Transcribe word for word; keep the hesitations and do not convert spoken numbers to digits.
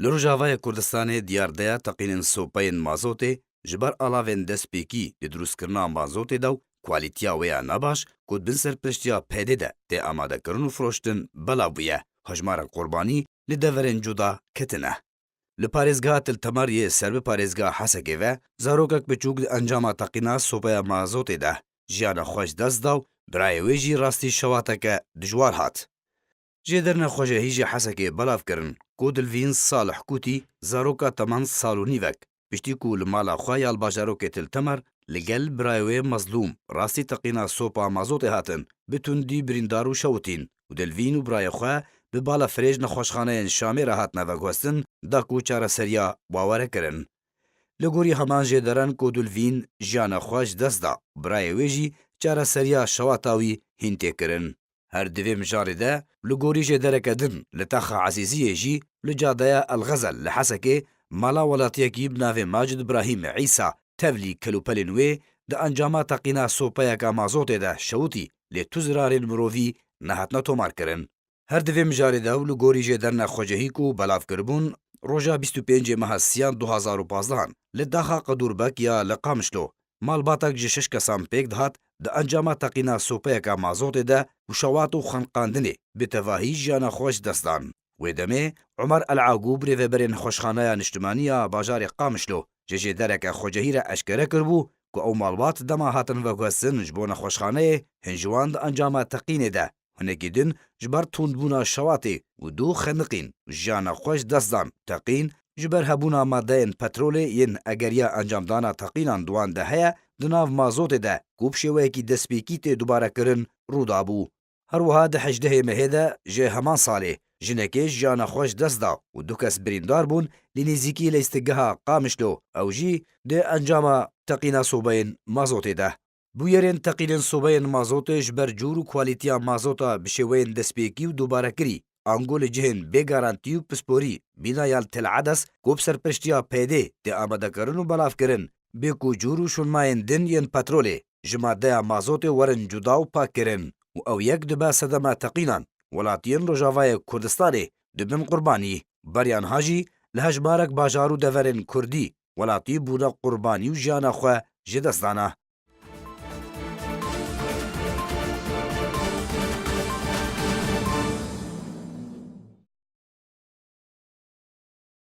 Li Rojavayê Kurdistanê diyardeya teqînên sopeyên mazotê ji ber alavên destpêkî di dirûstkirina mazotê de û kwalîtiya wê ya nebaş ku di bin serpiriştiya P D de tê amadekirin û firoştin belav bûye, hejmarek qurbanî li deverên cuda ketine. Li parêzgeha Til Temer yê ser bi parêzgeha Hesekê ve zarokek biçûk di encama teqîna sopeya mazotê de jiyana xwe ji dest da û birayê wê jî rastî şewateke dijwar hat. Jêderine xwejehî ji Hesekê belav kirin ku Dilvîn Salih Kûtî zaroka teman sal û nîvek, piştî ku li mala xwe ya li bajarokê Til Temer li gel birayê wê Mezlûm rastî teqîna sopa mazotê hatin, bi tundî birîndar û şewitîn û Dilvîn û birayê xwe bi balafirê ji nexweşxaneyên Şamê re hatine veguhestin, da ku çareseriya wa were kirin. Li gorî heman jêderan ku Dilvîn jiyana xwe ji dest da, birayê wê jî çareseriya şewata wî hîn tê kirin. Her di vê mijarê de, li gorî jêdereke din li Taxa Ezîziyê jî li cadeya El Xezel li Hesekê mala welatiyekî bi navê Macid Brahîm Îsa tevlî kelûpelên wê di encama teqîna sopeyeke mazotê de şewitî, lê tu zirarên mirovî nehatine tomarkirin. Her di vê mijarê de û li gorî jêderine xwecehî ku belav kiribûn, roja bîst û pêncê meha siyan du hazar û pazdehan li daxa Qedûrbek ya li Qamişlo malbatek ji şeş kesan pêk dihat di encama teqîna sopeyeke mazotê de û şewat û xeniqandinê bi tevahî jiyana xwe ji dest dan. Wê demê Omer El Agûb, rêveberê nexweşxaneya niştimanî ya bajarê Qamişlo, ji jêdereke xwecehî re eşkere kiribû ku ew malbat dema hatin veguhestin ji bo nexweşxaneyê, hin ji wan di encama teqînê de, hinekî din ji ber tundbûna şewatê û dû xeniqîn û jiyana xwe ji dest dan. Teqîn ji ber hebûna madeyên petrolê yên egeriya encamdana teqînan di wan de heye, di nav mazotê de ku bi şêweyekî destpêkî tê dubarekirin, rû dabû. Her wiha di hejdehê mehê de ji heman salê jinekê jiyana xwe ji dest da û du kes birîndar bûn li nêzîkî leystigeha Qamişlo, ew jî di encama teqîna sobeyên mazotê de. Bûyerên teqînên sobeyên mazotê ji ber cûr û kwalîtiya mazota bi şêweyên destpêkî û dubarekirî, ango li cihên bê garantî û pisporî, mîna ya li Tel Edes ku bi serpiştiya P D tê amadekirin û belavkirin, bê ku cûr û şûnmayên din yên petrolê ji madeya mazotê werin cuda û pakkirin û ew yek dibe sedema teqînan, welatiyên Rojavayê Kurdistanê dibin qurbanî. Beriya niha jî li hejmarek bajar û deverên Kurdî welatî bûne qurbanî û jiyana xwe ji dest dana.